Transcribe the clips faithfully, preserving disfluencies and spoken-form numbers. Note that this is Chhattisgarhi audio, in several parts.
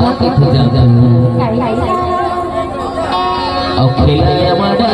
का कथे जानथव? अउ खेला या माडा।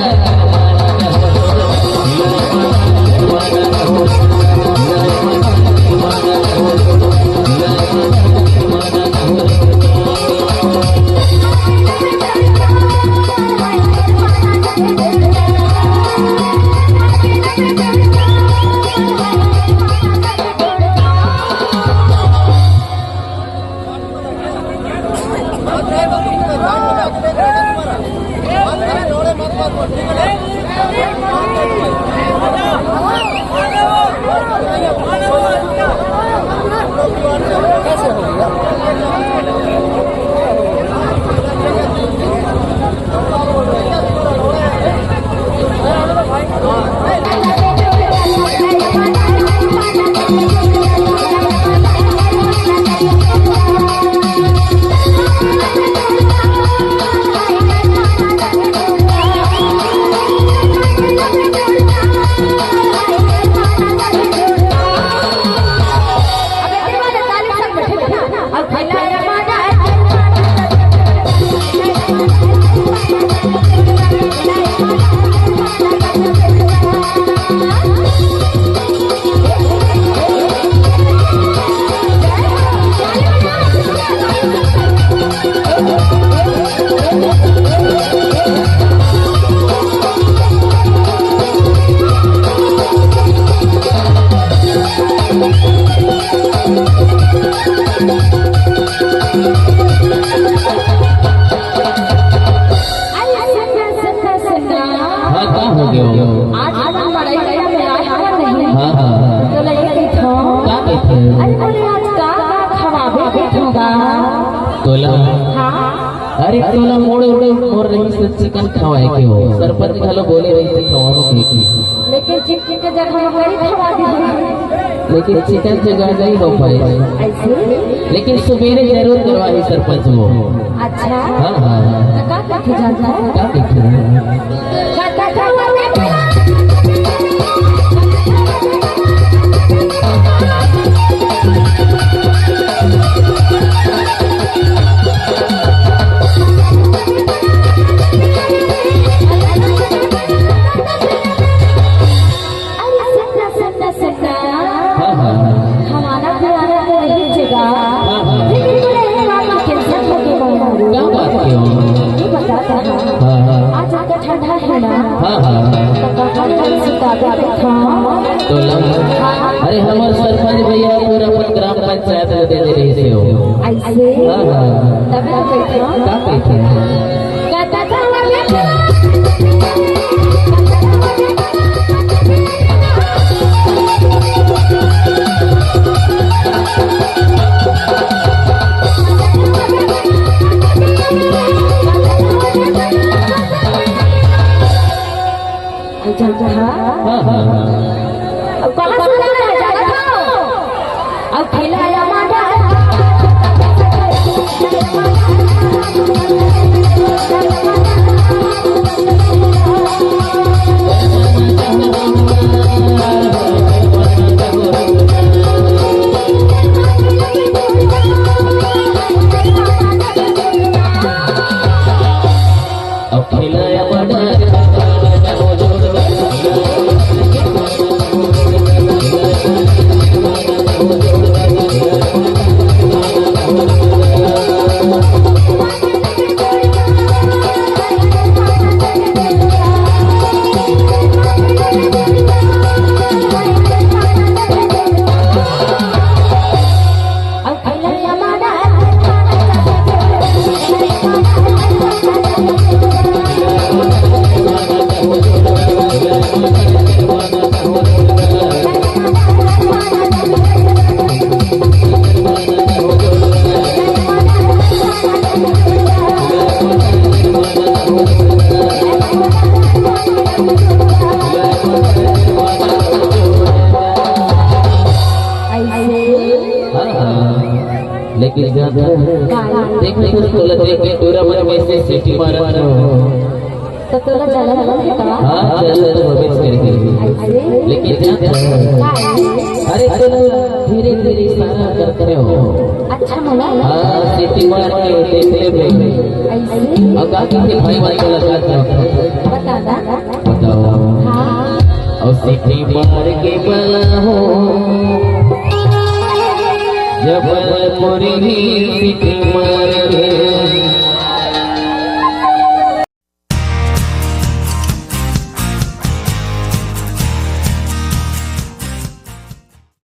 अरे सुन ना, सुन ना, सुन ना। हाँ, का हो गयो? आज हमन मड़ई मेला में आए हवन नहीं। हाँ, हाँ। तोला ये कहिथंव। का कहिथे? अरे बोले आज का, का खवाबे कहिथंव गा। तोला? हाँ। अरे तोला मोड़, मोड़, मोर रहिस त चिकन खवाए के हो। सरपंच घलो बोले रहिस त खवाबो कहिके। लेकिन चिकन के जगह में कढ़ी खवा दीजिए। लेकिन चिकन के जगह नहीं हो पाए। ऐसे? लेकिन सुबेरे जरूर करवाही सरपंच वो। अच्छा। हाँ, हाँ, हाँ। तो का कथे जानथव? का कथे? अरे सुन ना, सुन ना, सुन ना। हाँ, हाँ, हाँ। खवाना पिलाना तो रहिस हे गा। हाँ, हाँ। लेकिन तोला एक बात के tension होगे बाबू। का बात के हो? ये बता गा। हाँ, हाँ। आज इतना ठंडा हे ना। हाँ, हाँ। तो कहाँ पर सुता देबे था? तोला? हाँ। अरे हमर सरपंच भैया पूरा अपन ग्राम पंचायत ल दे दे रहिस हे वो। ऐसे? हाँ, हाँ। तब तो बैठो। का बैठो? अच्छा, अच्छा, हाँ। हाँ, हाँ, हाँ। अब कहाँ से ला रहे हैं? जानत हो? अब खिलाया मांझा। अब खिलाया मांझा। ऐसे। हाँ, हाँ। लेकिन जानथस, देख, देख, तोला देख के टूरा मन वइसे सीटी मारत हो। तो तोला जलन होत हे का? हाँ, जलन तो होबेच करही। अइसे? लेकिन जान, अरे, तोला धीरे-धीरे इशारा करत रहेंव। अच्छा, मोला? हाँ, सीटी मार के देख लेबे। अइसे? अउ का कहिथे भाई, भाई, तोला का कहिथे? बता दा। बताओ। हाँ। अउ सीटी मार के बलाओ, जबलपुरी सीटी मार के